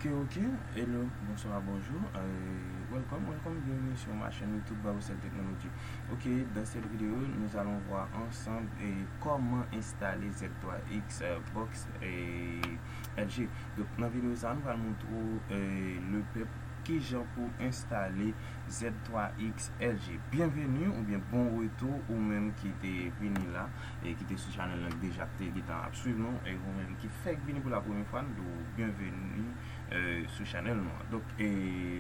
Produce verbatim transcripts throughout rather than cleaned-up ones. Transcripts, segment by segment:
Ok, ok. Hello, bonsoir, bonjour. Euh, welcome, welcome. Bienvenue sur ma chaîne YouTube Babocel Technology. Ok, dans cette vidéo, nous allons voir ensemble, euh, comment installer Z trois X, euh, Box, euh, L G. Donk, nan videyo sa, nou pral montre w, euh, le pèp, kijan pou enstale Z trois X L G. Byenveni oubyen bon retou ou menm ki te vini la e ki te sou chanèl lan, ki deja te gentan ap swiv nou, e ou menm ki fèk vini pou la premye fwa, nou di w byenveni, euh, sou chanèl nou an. Donk, e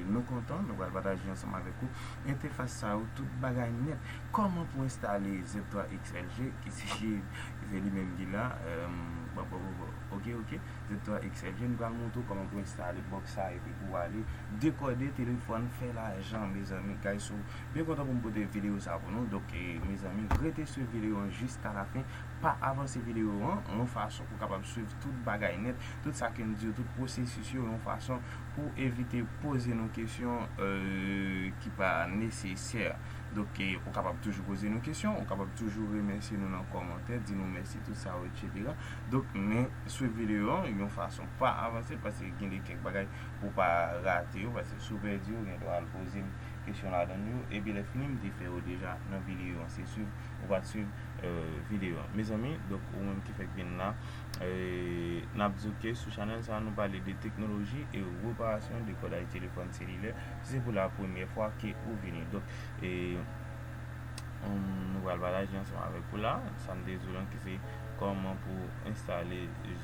nou kontan, nou pral pataje ansanm avèk ou entèfas sa yo, tout bagay nèt. Kòman pou enstale Z trois X L G, ki se, ki se li menm ki la, euh, bon, bon, bon, bon, ok, ok. Z trois X L G, nou pral montre w kòman pou enstale box sa epi pou ale dekode telefòn, fè lajan, mezanmi. Guys, si w byen kontan pou m pote videyo sa pou nou. Donk, e, mezanmi, rete swiv videyo an jiska la fen. Pa avanse videyo an, yon fason pou w kapab swiv tout bagay nèt, tout sa ke n di yo, tout pwosesis yo, yon fason pou evite poze nou kesyon, euh, ki pa nesesè. Donk, e, ou kapab toujou poze nou kesyon, ou kapab toujou remèsye nou nan kòmantè, di nou mèsi, tout sa yo, etsetera. Donk, men swiv videyo an yon fason, pa avanse, paske gen de kèk bagay pou w pa rate yo, paske si w pèdi yo, gen dwa al poze m kesyon ladan yo, epi lè fini, m te fè yo deja nan videyo an, se swiv ou pa t swiv, euh, videyo an. Mezanmi, donk, ou menm ki fèk vin la, euh, n ap di w ke sou chanèl sa a, nou pale de teknoloji e reparasyon dekòdaj telefòn selilè. Si se pou la premyè fwa ke ou vini. Donk, e, hum, nou pral pataje ansanm avèk ou la, sa m te di w lan ki se kòman pou enstale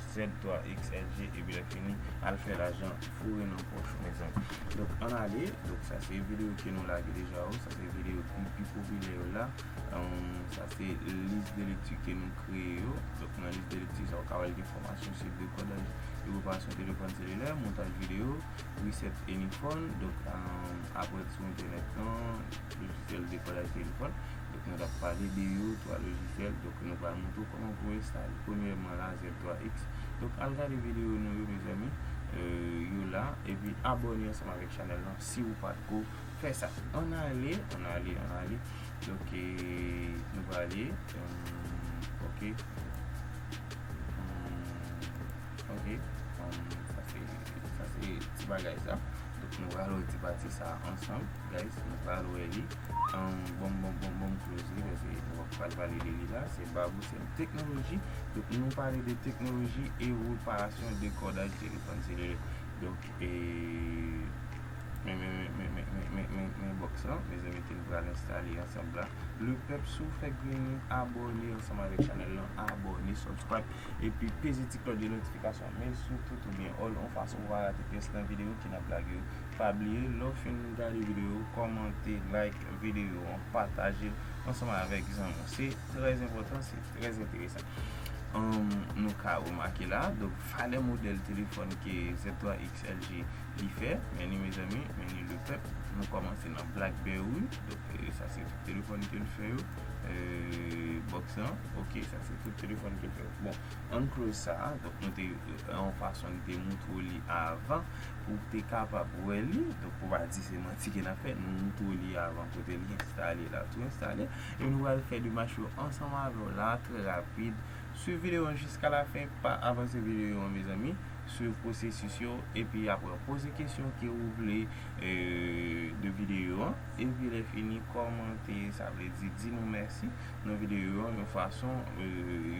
Z trois X L G epi lè fini, al fè lajan foure nan pòch ou, mezanmi. Donk, ann ale. Donk, sa se videyo ke nou lage deja, wi. Sa se videyo ki pi popilè yo la. Hum, sa se lis de lekti ke nou kreye yo. Donk, nan lis de lekti sa, ou ka wè l gen fòmasyon sou dekòdaj e reparasyon telefòn selilè, montaj videyo, reset any phone. Donk, hum, apre sou entènèt lan, lojisyèl dekòdaj telefòn. Donk, nou t ap pale de yo, twa lojisyèl. Donk, nou pral montre w kòman pou enstale. Premyèman, la, Z trois X. Donk, al gade videyo nou yo, mezanmi. Euh, yo la. Epi, abòne ansanm avèk chanèl lan si ou pa t ko fè sa. Ann ale, ann ale, ann ale. Donk, e, nou prale. Hum, ok. Hum, ok. Hum, sa se, sa se ti bagay sa. Donk, nou pral wè ti pati sa ansanm, guys. Nou pral wè li. Hum, bon, bon, bon, bon, close li, paske nou pa pral pale de li la. Se Babocel Technology. Donk, nou pale de teknoloji e reparasyon dekòdaj telefòn selilè. Donk, e, men, men, men box lan, mezanmi, ke nou pral enstale ansanm la. Le pèp, si w fèk vini, abòne ansanm avèk chanèl lan, abòne, subscribe, epi peze ti klòch de notifikasyon, men sou tout oubyen all, yon fason pou w pa rate pyès nan videyo ke n ap lage yo. Pa bliye, lè w fin gade videyo, kòmante, like videyo an, pataje l ansanm avèk zanmi w. Se trè enpòtan, se trè enteresan. Hum, nou ka remake la, donk, valè modèl telefòn ke Z trois X L G li fè, men li, mezanmi, men li, le pèp. Nou kòmanse nan BlackBerry. Donk, e, sa se tout telefòn ke l fè yo. E, box lan, ok, sa se tout telefòn ke l fè yo. Bon, ann close sa a. Donk, nou te, e, yon fason nou te montre w li avan, pou w te kapab wè li. Donk, pou w pa di se manti ke n ap fè, nou montre w li avan, kote li enstale la, tou enstale. E nou pral fè demach yo ansanm avè w la, trè rapid. Swiv videyo an jiska la fen, pa avanse videyo an, mezanmi. Swiv pwosesis yo, epi apre, poze kesyon ke ou vle, e, de videyo an. Epi lè fini, kòmante, sa vle di, di nou mèsi nan videyo an, yon fason, e,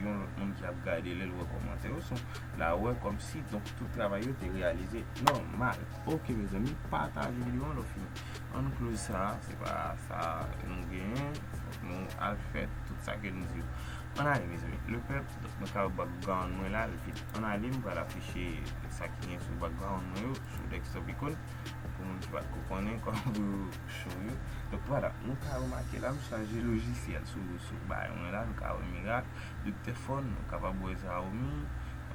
yon lòt moun ki ap gade, lè l wè kòmantè yo, se yon, l a wè kòmsi, donk, tout travay yo te reyalize nòmal. Ok, mezanmi, pataje videyo an lè w fini. Ann close sa, se pa sa nou genyen. Fòk nou al fè tout sa ke nou di yo. Ann ale, mezanmi. Le pèp, donk, nou ka wè background mwen la, l vit. Ann ale, m pral afiche sa ki gen sou background mwen yo, sou desktop icon, pou moun ki pa t ko konnen kòman pou yo show yo. Donk, vwala, nou ka remake la, m chaje lojisyèl sou, sou bay mwen la, nou ka wè Mirak, Dictaphone, nou kapab wè Xiaomi,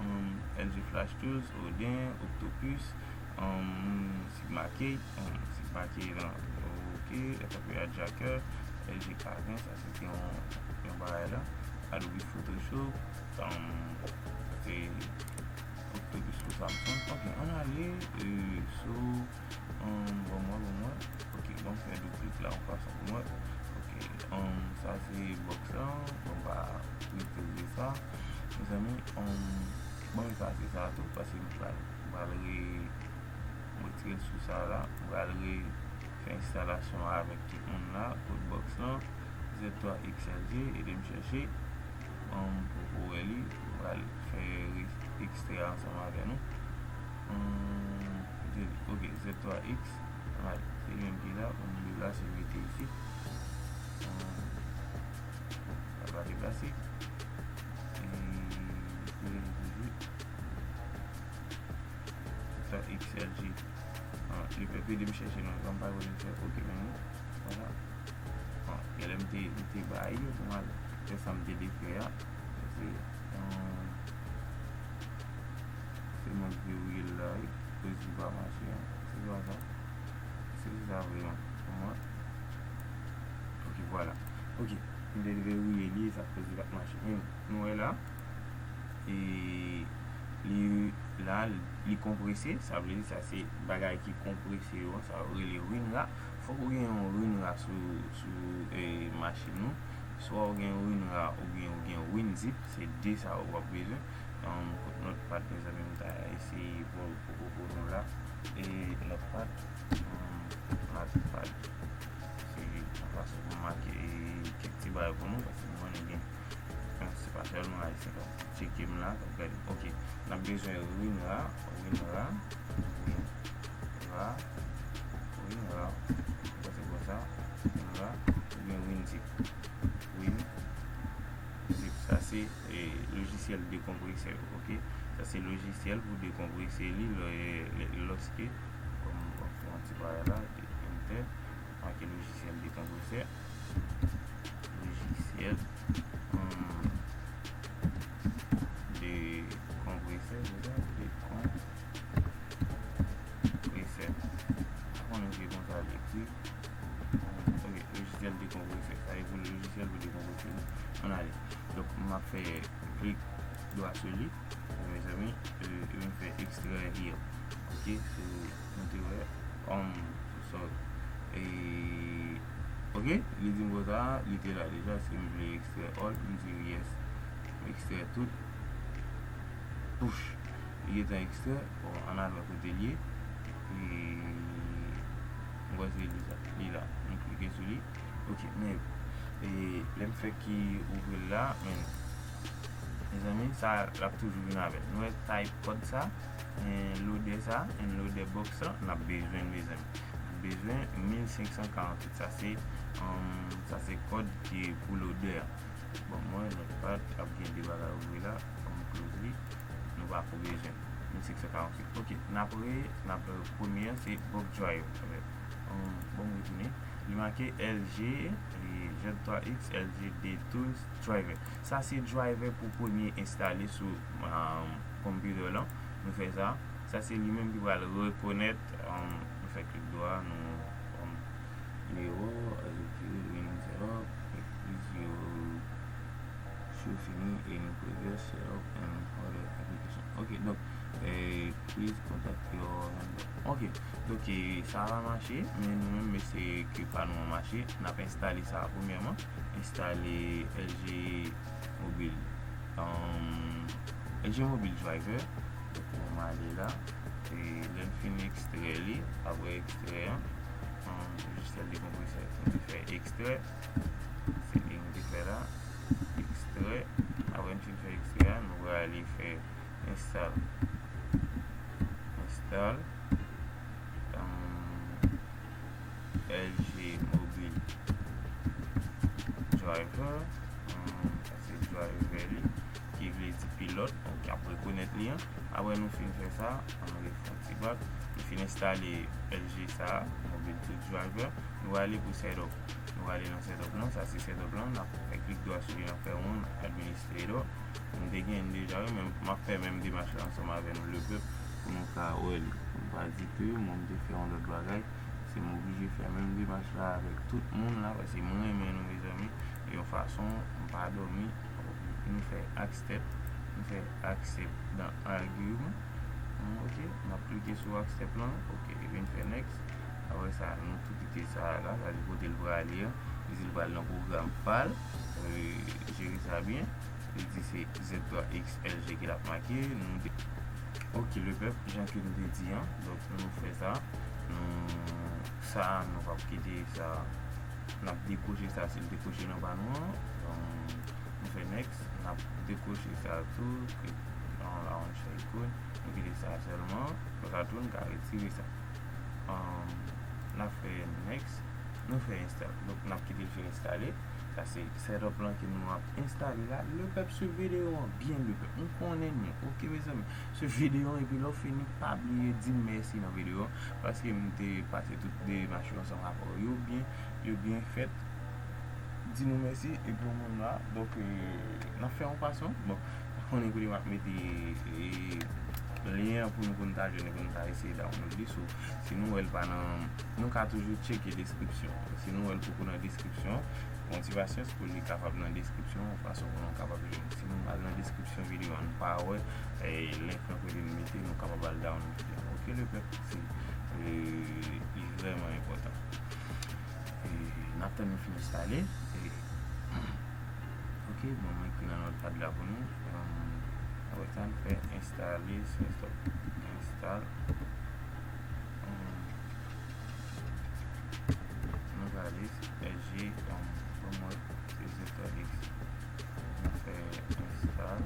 hum, L G Flash Tools, Odin, Octopus, hum, Sigma K, hum, Sigma K lan, ok, F F P A Jacker, L G K ven, sa se te yon, yon bagay la, Adobe Photoshop, hum, se Octopus pou Samsung. Ok, ann ale, e, sou, hum, bon, mwen, bon, mwen. Ok, bon, fè doub klik la, yon fason pou mwen. Ok, hum, sa se box lan, bon, pa mete sa. Mezanmi, hum, bon, efase sa tou, paske m pral, m pral re-, M retire l sou sa la. M pral refè enstalasyon an avèk tout moun la. Codebox lan, Z twa X L G, ede m chèche. Bon, m poko wè li. M pral fè re-, ekstrè ansanm avè nou. Hum, kote li? Ok, Z twa X. Alright, se li menm ki la. Bon, m la, se mete isit. Hum, sa va deplase. E, kote li toujou? Sa X L G. Ah, li pèp ede m chèche non, m pa konnen fè ok menm non. Vwala. Bon, genlè m te, m te bay yo pou m al fè sa m te vle fè a. Se, um, se mwen ki vle woule l la, wi. Koz li pa mache an. Se pa sa. Se, se sa vreman. Pou mwen. Ok, vwala. Ok. M te vle woule li, sa koz li pa t mache. Men, nou wè la. E li la, li konprese, sa vle di sa se bagay ki konprese yo, sa yo rele WinRAR. Fòk ou gen yon WinRAR sou, sou, e, machin ou. Swa ou gen WinRAR oubyen ou gen WinZip, se de sa ou ap bezwen. Um, kot Notepad, mezanmi, m ta eseye pou, pou, pou nou la. E Notepad, um, Notepad. Se yon fason pou m make kèk ti bagay pou nou, paske m konnen gen, se pa sèlman Ayisyen k ap tcheke m la, k ap gade. Ok, n ap bezwen WinRAR, WinRAR, WinRAR, WinRAR, m panse konsa, WinRAR, oubyen WinZip. WinZip, sa se, e, lojisyèl dekonpresè yo, ok? Sa se lojisyèl pou dekonprese li lè, lè, lòske, kòm, bon, fè yon ti bagay la, de, enter, make lojisyèl dekonpresè, lojisyèl, hum, dekonpresè, se sa, dekonpresè. Pa konnen si se konsa l ekri. Ok, lojisyèl dekonpresè. Sa e pou lojisyèl pou dekonprese li. Ann ale. Donk, m ap fè klik dwa sou li. Mezanmi, e, e m fè extract here. Ok, so, nou te wè, um, so, e, ok, li di m konsa, li te la deja, si m vle extract all, m di yes. M extract tout. Pouch. Li gentan ekstrè. Bon, ann al wè kote l ye. E, m kwè se li sa. Li la. M klike sou li. Ok, men, e, lè m fèk ouvri l la, men, mezanmi, sa, l ap toujou vin avè l. Nou wè type code sa, en, loader sa, en, loader box sa, n ap bezwen l, mezanmi. N ap bezwen mil senk san karanntuit. Sa se, um, sa se kòd ki pou loader a. Bon, mwen, Notepad ap gen de bagay ouvri la, fò m close li. Nou pa ko bezwen. Mil senk san karanntuit. Ok, n ap re, n ap, premye an, se bulk drive. Bon, m retounen. Li make L G, e, Z twa X, L G D Tools Driver. Sa se driver pou premye enstale sou, um, computer lan. Nou fè sa. Sa se li menm ki pral rekonèt, um, nou fè klik dwa, nou, um, nimewo, winning setup, please you show fini any previous setup and other application. Ok, donk, e, please contact your handler. Ok, donk, e, sa va mache, men nou menm, men se ke pa nou an mache. N ap enstale sa premyèman. Enstale L G Mobile. Um, L G Mobile Driver. Donk, nou ale la. E lè n fin ekstrè li, apre ekstrè an, um, lojisyèl dekonpresè, nou te fè ekstrè. Se li nou te fè la. Ekstrè. Apre n fin fè ekstrè a, nou prale fè install. Install. Um, L G Mobile Driver. Um, sa se driver li, ki vle di pilòt, donk, y ap rekonèt li an. Apre nou fin fè sa, ann refè yon ti bak. Nou fin enstale L G sa, Mobile Tools Driver. Nou ale pou setup. Nou ale nan setup lan. Sa se setup lan. N ap fè klik dwa sou li, n ap fè Run Administrator. Nou te gen l deja, wi, men m ap fè menm demach la ansanm avè nou, lepèp, pou nou ka wè li. M pa di ke mwen m te fè yon lòt bagay, se m oblije fè menm demach la avèk tout moun la, paske mwen renmen nou, mezanmi, yon fason, m pa dòmi, nou fè accept, nou fè accept dan argument, hmm, ok, n ap klike sou accept lan, ok, epi n fè next, apre sa, nou tou kite sa a la, sa se kote l prale an, li di l pral nan pwogram pa l, euh, jere sa byen, li di se Z twa X L G ke l ap make, nou de- Ok, le pèp, jan ke m te di an, donk, nou fè sa, nou, sa, nou p ap kite sa, n ap dekwoche sa, si l dekwoche nan pa nou an, donk, nou fè next, n ap dekwoche sa tou, klik nan launcher icon, nou kite sa sèlman, konsa tou, n ka retire sa. Um, n ap fè next, nou fè install. Donk, n ap kite l fin enstale. Sa se setup lan ke nou ap enstale la. Le pèp, swiv videyo an byen, le pèp. M konnen nou, ok, mezanmi. Swiv videyo an, epi lè w fini, pa bliye di m mèsi nan videyo an, paske m te pase tout demach yo ansanm avè w. Yo byen, yo byen fèt. Di nou mèsi, epi w menm la. Donk, euh, n ap fè yon fason. Bon, pa konnen kote m ap mete, eh, lyen an pou nou, pou nou ta jwenn, pou nou ta eseye download li. So, si nou wè l pa nan, nou ka toujou tcheke deskripsyon. Si nou wè l poko nan deskripsyon, pran ti pasyans pou li kapab nan deskripsyon, yon fason pou nou kapab jwenn. Si nou al nan deskripsyon videyo a, nou pa wè, eh, link lan kote n mete, nou kapab al download li. Ok, le pèp, se, eh, li vrèman enpòtan. E, n ap tann li fin enstale. E, ok, bon, mwen ekri nan notepad la pou nou. Um, apre sa, n fè enstale, se stop. Install. Um, nou gade, S G, um, pou mwen, se Z X. Nou fè install.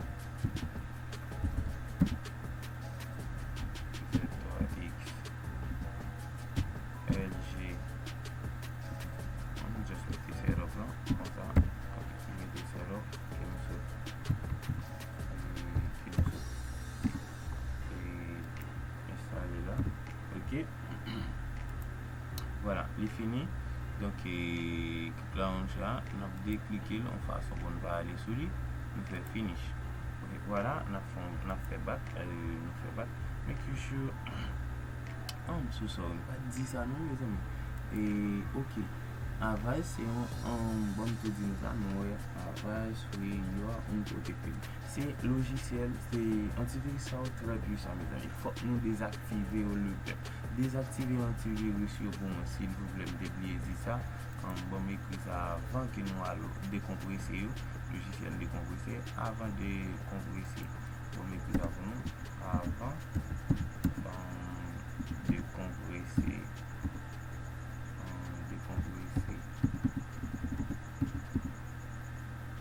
Z X. L G. Ann just mete setup lan, konsa. Ok, mete setup, ke nou sot, eh, ke nou sot, eh, enstale la. Ok. Vwala, li fini. Donk, eh, klik launcher la, n ap deklike l yon fason pou n pa ale sou li. Nou fè finish. Ok, vwala, n ap fè, n ap fè back, eh, nou fè back. Make sure Oh, I'm so sorry. M pa t di sa non, mezanmi. E, ok. Avize se yon, um, bon, m te di nou sa, nou wè Avize, free, you are unprotected. Se lojisyèl, se antiviris sa yo trè pwisan, mezanmi. Fòk nou dezaktive yo, le pèp. Dezaktive antiviris yo pou mwen, silvouplè, m te bliye di sa. Um, bon, m ekri sa avan ke nou al dekonprese yo. Lojisyèl dekonprese, avan dekonprese. Bon, m ekri sa pou nou. Avan, um, dekonprese, um, dekonprese,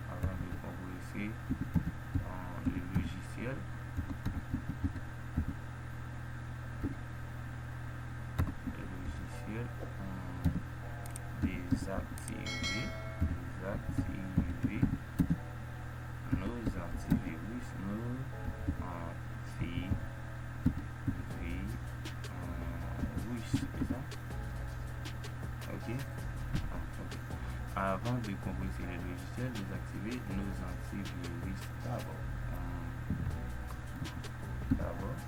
avan dekonprese, um, le logiciel, le logiciel, um, dezaktive, dezaktive. Nos antivirus, nos antivirus, se sa? Ok. Ah, ok. Avant de compresser le logiciel, désactivez nos antivirus d'abord. Hmm. D'abord.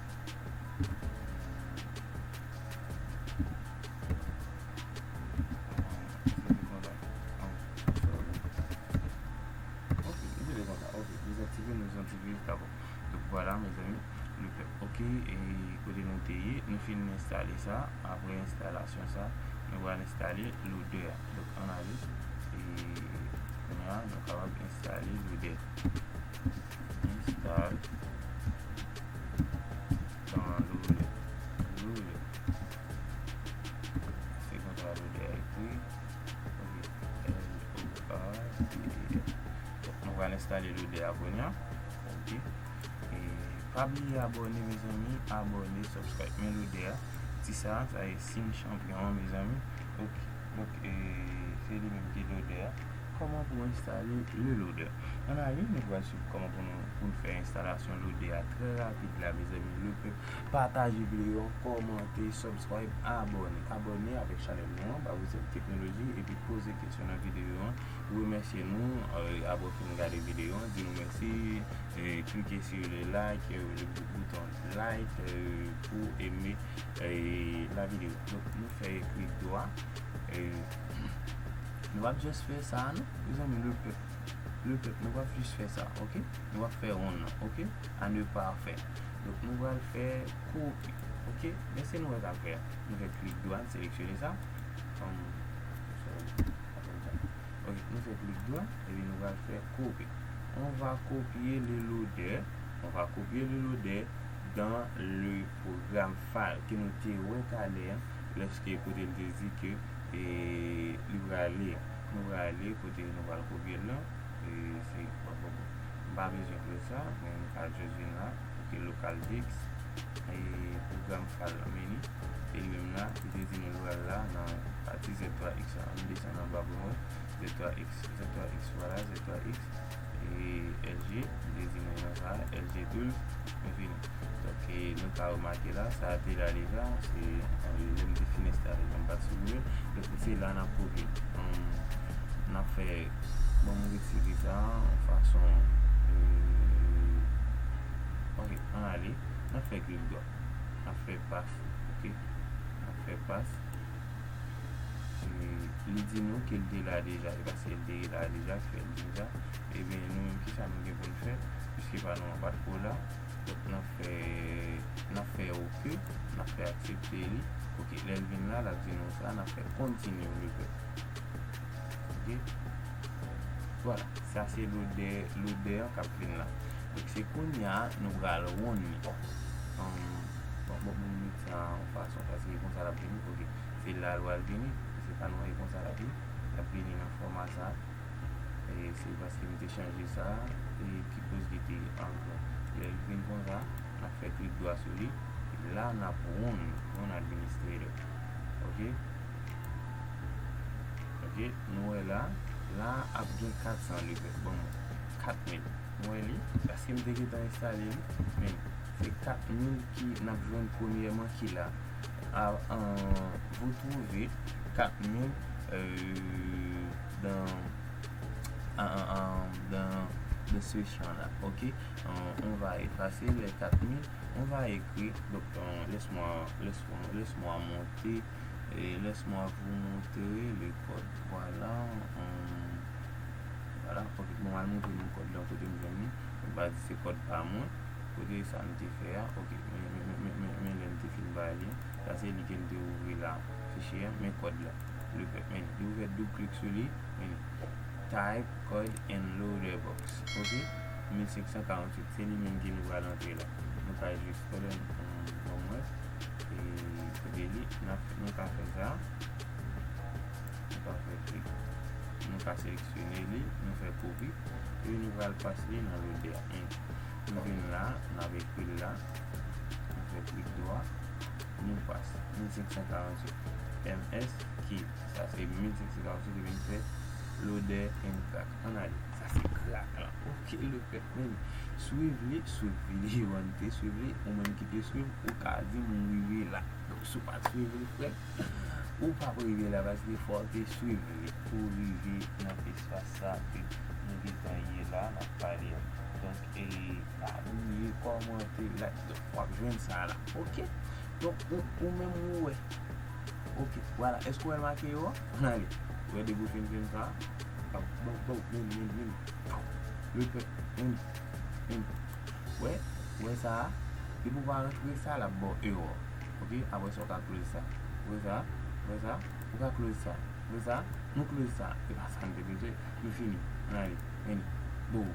Ok, nou te konn sa. Ok, dezaktive nos antivirus dabò. Donk, vwala, mezanmi, nou fè ok, e kote nou te ye, nou fin enstale sa. Apre enstalasyon sa, nou pral enstale lodè a. Donk, ann ale, e kounye a, nou kapab enstale lodè. Install download lodè. Se konsa lodè a ekri. Ok, L O A D E. Donk, nou pral enstale lodè a kounye a. Ok. E pa bliye abòne, mezanmi. Abòne, subscribe. Men lodè a, ti sa, sa e siy chanpyon an, mezanmi. Ok. Donk, e se li menm ki lodè a. Kòman pou enstale le lodè? Ann ale, nou pral swiv kòman pou nou, pou n fè enstalasyon lodè a trè rapid la, mezanmi. Le pèp, pataje videyo an, kòmante, subscribe, abòne. Abòne avèk chanèl nou an, Bavouze Teknoloji, epi poze kesyon nan videyo an. Remèsye nou, e, apre w fin gade videyo an, di nou mèsi, e, klike sou le like, e, le bou-, bouton like, e, pou eme, e, la videyo. Donk, nou fè klik dwa, e, nou p ap just fè sa, non, mezanmi, le pèp. Le pèp, nou p ap just fè sa, ok? Nou p ap fè wonn nan, ok? À ne pas faire. Donk, nou pral fè kopi, ok? Men se nou wè k ap fè a. Nou fè klik dwa, n seleksyone sa. Kòm, sorry, pa fè m sa. Ok, nou fè klik dwa, epi nou pral fè kopi. On va copier le loader. On va copier le loader dans le programme file ke nou te wè talè a, lèske kote l te di ke e, li prale, nou prale kote nou pral kopye l lan, e, se, bon, bon, bon. M pa bezwen kle sa, men m ka just vin la, ok, local disk, e, program file lan, meni, e li menm la, li te di nou l pral la, nan pati Z twa X la, ann desann anba pou nou wè, Z twa X, Z twa X, vwala, Z twa X, e, L G, li te di nou nan sa, L G twelve, nou fini. Donk, e, nou ka remake la, sa a te la deja, se, e, lè m te fin enstale l, m pa t sou Google. Donk, se la n ap kopye. Hum, n ap fè, bon, m retire sa, yon fason, e, ok, ann ale. N ap fè klik dwat. N ap fè pas, ok? N ap fè pas. E, li di nou ke l te la deja, e paske l te la deja, ki fè l di nou sa. Ebyen, nou menm, kisa nou gen pou n fè? Piske pa nou an pa t ko la, donk, n ap fè, n ap fè ok, n ap fè aksepte li. Ok, lè l vin la, l ap di nou sa, n ap fè continue, le pèp. Ok? Vwala, sa se lodè, lodè an k ap vin la. Donk, se kounye a nou pral wonn li. Hum, bon, bon, bon, m met sa yon fason, paske konsa l ap vini. Ok, se la l pral vini, se pa nou, e konsa l ap vini. L ap vini nan fòma sa. E se paske m te chanje sa, e ki koz li te an gran. Lè l vin konsa, n ap fè klik dwa sou li. La, n ap wonn, wonn administrator. Ok? Ok, nou wè la, la ap gen kat san, le pèp ban mwen kat mil. Nou wè li, paske m te gentan enstale li, men se kat mil ki n ap jwenn premyèman ki la. A, an, vous trouvez quatre mille, euh, dans, en, en, en, dans, dans ce champ-là, ok? On, on va effacer les quatre mille, on va écrire, donc, euh, laisse-moi, laisse-moi, laisse-moi monter, et laisse-moi vous montrer le code, voilà, on, voilà, ok, bon, al montre nou kòd la, kote m jwenn li, m pa di se kòd pa mwen, kote sa m te fè a, ok, men, men, men, men, men, men lè m te fin ba li, sa se li ke m te ouvri la, fichye a, men kòd la, le pèp, men li ouvè, double klik sou li, men type code and loader box, ok, mil senk san karanntuit, se li menm ke nou pral antre la, nou ka jis, pandan, bon, bon, mwen, e kote li, n ap, nou ka fè sa, nou ka fè klik, nou ka seleksyone li, nou fè kopi, epi nou pral pase li nan lodè a. Nou vin la, n ap ekri l la, nou fè klik dwa, nou pase mil senk san karanntuit M S ki, sa se mil senk san karanntuit epi n fè lodè and crack. Ann ale, sa se crack la. Ok, le pèp, men swiv li, swiv videyo an, te swiv li, ou menm ki te swiv, ou ka di m rive la. Donk, si w pa t swiv li, frè, ou p ap rive la, paske fò w te swiv li pou w rive nan espas sa ke nou gentan ye la, n ap pale a. Donk, e, pa bliye kòmante, like, donk, w ap jwenn sa la, ok? Donk, ou, ou menm ou wè. Ok, vwala, èske w wè l make yo? Ann ale. Ou wè depi w fin fè sa, bon, bon, men, men, men. Le pèp, men, men. Wè, wè sa a, depi w pa rantre sa, l ap ba w error. Ok, apre sa, w ka close sa. Wè sa, wè sa, ou ka close sa. Wè sa, nou close sa. E pa sa n te bezwen, nou fini. Ann ale, men, bon.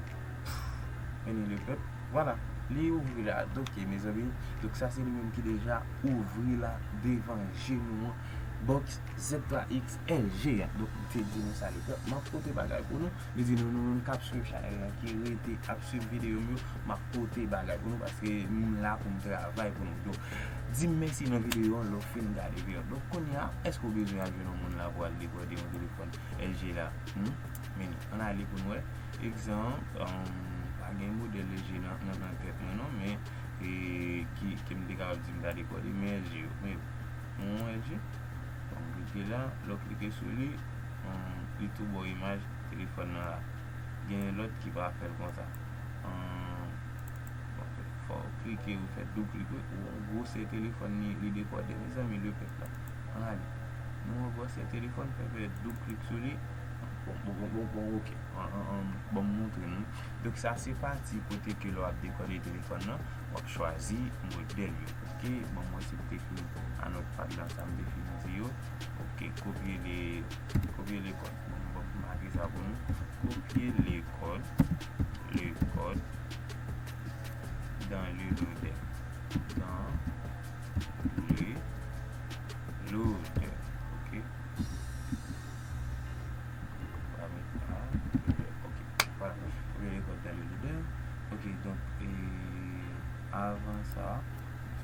Men le pèp, vwala, li ouvri la. Ok, mezanmi, donk sa se li menm ki deja ouvri la devan je nou an. Box Z twa X L G a. Donk, m te di nou sa, le pèp, m ap pote bagay pou nou. Li di nou, nou menm k ap swiv chanèl lan, ki rete ap swiv videyo m yo, m ap pote bagay pou nou paske m la pou m travay pou nou. Donk, di m mèsi nan videyo an lè w fin gade videyo an. Donk, kounye a, èske w bezwen al jwenn yon moun la pou al dekòde yon telefòn L G la? Hmm? Men, ann ale pou n wè. Egzanp, um, pa gen modèl L G nan, nan, nan tèt mwen non, men, e, ki, ke m te kapab di m ta dekòde, men L G yo. Men, yon L G, bon, m klike la, lè w klike sou li, um, li tou ba w imaj telefòn nan la. Gen lòt ki pa fè l konsa. Ann, bon, fò w klike, ou fè doub klik, wi. Ou, ou gwosè telefòn li, li dekòde, mezanmi, le pèp la. Ann ale. Nou wè gwosè telefòn, fè, fè doub klik sou li. Bon, bon, bon, bon, bon, ok. Ann, ann, ann, bon, m montre nou. Donk, sa se pati kote ke lè w ap dekòde telefòn nan, w ap chwazi modèl yo. Ok, bon, mwen se m te fin a notepad la, sa m te fin di yo. Ok, kopye le, kopye le kòd. Bon, m ap make sa pou nou. Kopye le kòd, le kòd dans le loader. dans le loader. Ok. Paramèt a, ok, vwala. Kopye le code dans le loader. Ok, donk, e, avan sa,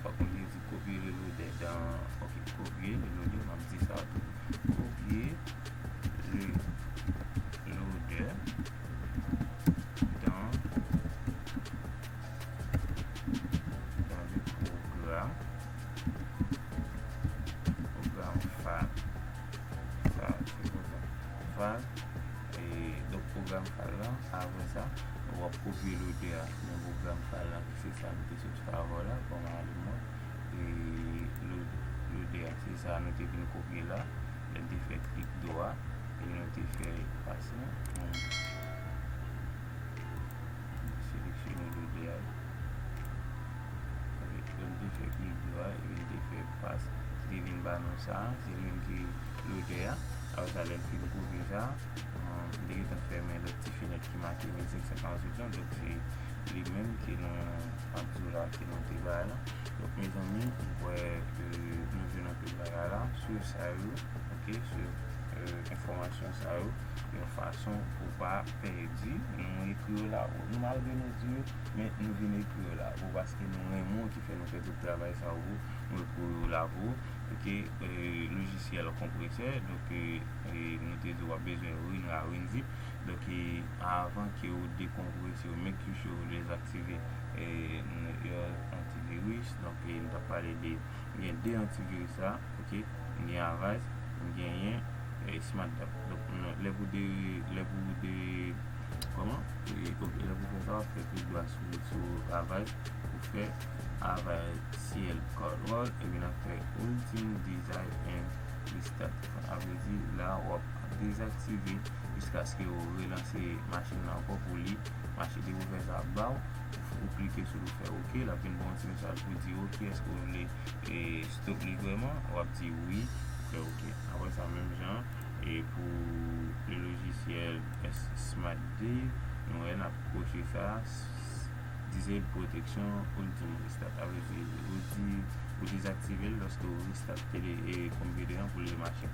fòk nou te di kopye le loader dans, ok, kopye le loader, m ap di sa tou. Kopye le loader dans, dans le programme, programme file. Sa, se konsa. File. E, donk, pwogram file la, apre sa, w ap kopye loader a nan pwogram file la, ki se sa nou te sot fè avè w la, kòm alimò. E, lo-, loader a, se sa nou te vin kopye la, lè n te fè klik dwa, e nou te fè efase. Seleksyone loader a. Avèk lè m te fè klik dwa, epi m te fè pas ki te vin ba nou sa, se li menm ki loader a. Apre sa, lè m fin kopye sa, m te gentan fèmen lòt ti fenèt ki make mil senk san karanntuit lan, donk se li menm ke nou ap di w la, ke nou te bay la. Donk, mezanmi, m kwè, e, nou jwenn anpil bagay la, sou sa yo, ok, sou, e, enfòmasyon sa yo, yon fason pou pa pèdi, nou ekri yo la, nou malgre nou di yo, men nou vin ekri yo la, pou paske nou renmen w ki fè nou fè tout travay sa yo, nou ekri yo la pou, ok, e, lojisyèl konpresè, donk, e, e, nou te di w ap bezwen WinRAR, WinZip, donk, e, avan ke w dekonprese yo, make you sure w dezaktive, e, n-, yo antivirus, donk, e, nou t ap pale de, gen de antivirus la, ok, gen Avast, genyen, e, SmartDAP. Donk, nou, lè pou de, lè pou de, kòman? E, ok, lè pou fè sa, w ap fè klik dwa sou, sou Avast, pou fè Avast C L Cardwall, epi n ap fè Ultimate Design and Restart. Sa vle di, la, w ap dezaktive jiskaske w relanse machin nan ankò pou li mache. Depi w fè sa ap ba w, ou, ou klike sou li, ou fè ok, l ap vin ba w yon ti mesaj pou di ok, èske w vle, e, stop li vrèman? W ap di wi, ou fè ok. Apre sa, menm jan, e pou le logiciel S-, Smart Div, nou wè n ap koche sa, s-, s-, Disable Protection Ultimate Restart. Sa vle di, ou di, ou dezaktive l lòske w restart tele, e, konpitè an pou l remache.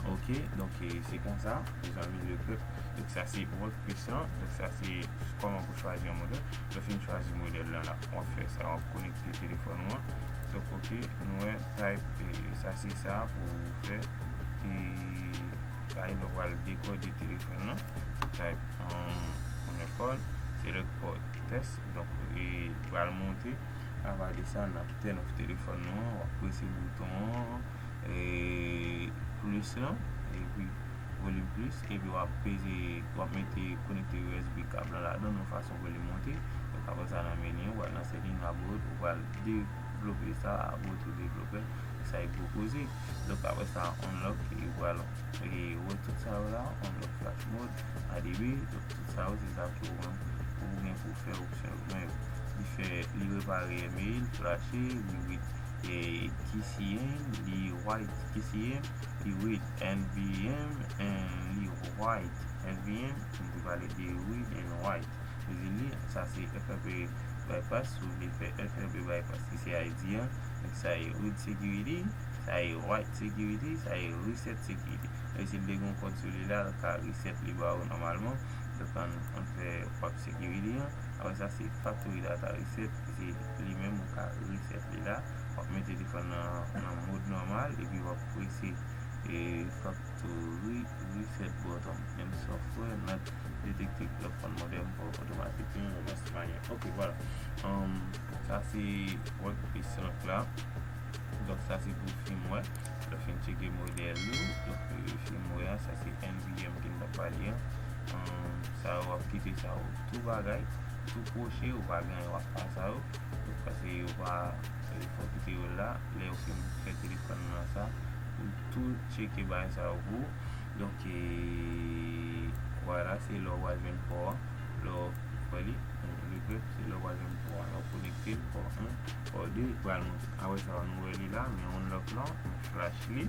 Ok, donk, e, se konsa, mezanmi, le pèp. Donk, sa se workspace lan. Donk, sa se kòman pou chwazi yon modèl. Lè w fin chwazi modèl lan la, w ap fè sa, w ap konekte telefòn ou an. Donk, ok, nou wè, type, e, sa se sa pou fè, e, pa egzanp, w al dekode telefòn lan. Type, um, on record, select port, test. Donk, e, pral monte. Apa de sa, n ap turn off telefòn nou an, w ap prese bouton an, e, plis lan, epi volim plis, epi w ap peze, w ap mete konekte U S B kab lan ladan yon fason pou li monte. Donk, apre sa, nan meni, w pral nan setting, about, ou pral devlope sa, about ou devlope, sa e pwopoze. Donk, apre sa, unlock, e ou pral, e, wè tout sa yo la, unlock flash mode, A D B, donk, tout sa yo, se sa ke ou, ou gen pou fè opsyon yo. Men, li fè, li repare email, flashe, li read, e, K C M, li write K C M, li read N V M, and li write N V M, nou te pale de read and write. Li di li, sa se F R P bypass, si w vle fè F R P bypass, ki se I D an, donk sa e read security, sa e write security, sa e reset security. Men si l te gen yon kòd sou li la, l ka reset li ba ou nòmalman. Donk, ann, ann fè write security an. Apre sa, se factory data reset, se li menm ou ka reset li la. W ap mete telefòn nan, nan mòd nòmal, epi w ap prese, e, factory reset button. And software not detected. Lòt fòn modèm pou otomatik, yon lòt manyè. Ok, vwala. Um, sa se workspace lan la. Donk, sa se pou firmware. Lè w fin tcheke modèl ou, donk, e, firmware a, sa se N V M ke n t ap pale an. Um, sa yo, w ap kite sa yo, tout bagay, tout kwoche, ou pa gen, w ap pa sa yo. Donk, paske yo pa, e, fò w kite yo la. Lè w fin fè telefòn nan sa, ou tou tcheke bagay sa yo pou ou. Donk, e, vwala, se la w pral jwenn pò an. Lè w wè li, le pèp, se la w pral jwenn pò an. Lè w konekte l, pò en, pò de, li pral monte. Apre sa, nou wè li la, men unlock lan, men flash li,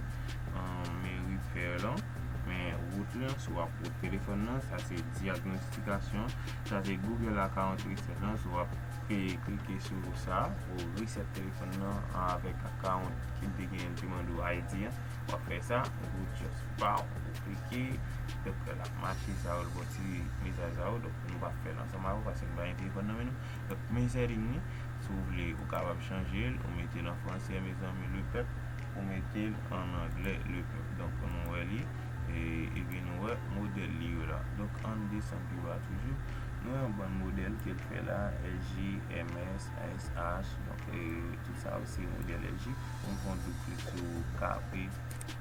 men repair lan, men root lan, si w ap root telefòn nan, sa se dyagnostikasyon, sa se Google account reset lan, si w ap E klike sou sa pou reset telefòn nan avèk account ki m te genyen, l te mande w I D an. W ap fè sa, ou just pow, ou klike, donk l ap mache sa yo, l ba w ti mesaj sa yo, donk nou p ap fè l ansanm avè w paske nou pa gen telefòn nan men nou. Donk men setting li, si w vle, ou kapab chanje l, ou mete l an fransè, mezanmi, le pèp, ou mete l an anglè, le pèp. Donk nou wè li, e, epi nou wè modèl li yo la. Donk ann desann pi ba toujou, nou wè yon bann modèl ke l fè la, L G, M S, S H, donk, e, tout sa yo se modèl L G. Ou fè yon doub klik sou K P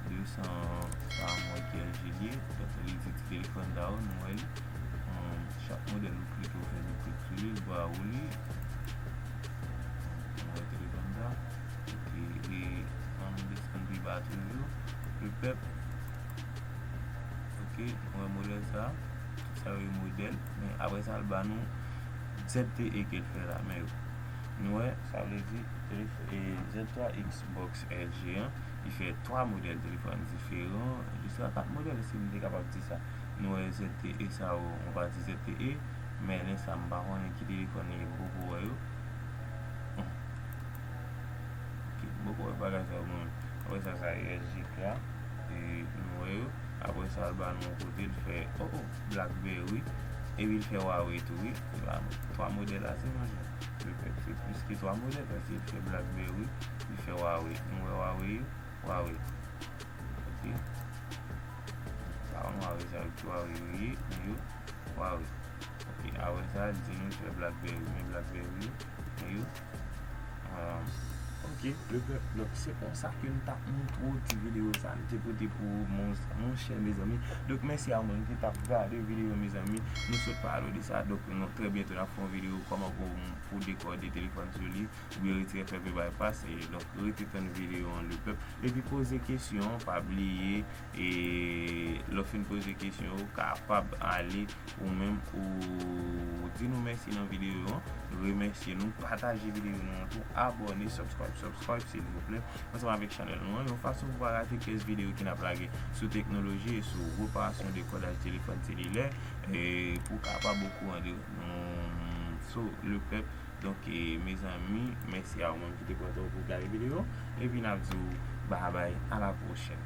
de san, sa mwen ki L G li ye. Donk li di ti telefòn sa yo, nou wè li. Hum, chak modèl ou klike, ou fè doub klik sou li, l ba ou li. Nou wè telefòn sa. Ok, e ann desann pi ba toujou. Le pèp. Ok, nou wè modèl sa. Tout sa yo e modèl. Men apre sa, l ba nou Z T E ke l fè la, men yo. Nou wè, sa vle di, telef-, e, Z twa Xbox L G an, li fè twa modèl telefòn diferan, jiska kat modèl, si m te kapab di sa. Nou wè Z T E sa yo, on va di Z T E, men lè sa, m pa konnen ki telefòn li ye, m poko wè yo. Hmm. Ok, m poko wè bagay sa yo mwen menm. Apre sa, sa L G la, e nou wè yo. Apre sa, l ba nou yon kote, l fè, oh, oh, BlackBerry. Epi l fè Huawei tou, wi. L ba nou twa modèl la, se manje. L fè, se plis ke twa modèl, paske l fè BlackBerry, li fè Huawei. Nou wè Huawei yo? Huawei. Ok. Pa konn Huawei sa yo ki Huawei yo ye, men yo Huawei. Ok, apre sa, l di nou fè BlackBerry, men BlackBerry yo, men yo. Ah, ok, le pèp. Donk, se konsa ke m t ap montre w ti videyo sa m te pote pou ou, mon, monchè, mezanmi. Donk, mèsi a ou menm ki t ap gade videyo, mezanmi. Nou sot pale w de sa. Donk, nou, trè byento, n ap fè yon videyo kòman pou, pou dekòde telefòn sou li, oubyen retire F F B bypass. E, donk, rete tann videyo an, le pèp. Epi poze kesyon, pa bliye, e lè w fin poze kesyon, ou kapab ale ou menm ou di nou mèsi nan videyo an. Nou remèsye nou, pataje videyo nou an tou, abòne, subscribe, subscribe, silvouplè, ansanm avèk chanèl nou an, yon fason pou pa rate pyès videyo ke n ap lage sou teknoloji e sou reparasyon dekòdaj telefòn selilè, e pou w kapab okouran de nou. So, le pèp, donk, e, mezanmi, mèsi a ou menm ki te pran tan w pou w gade videyo, epi n ap di w babay, a la pwochèn.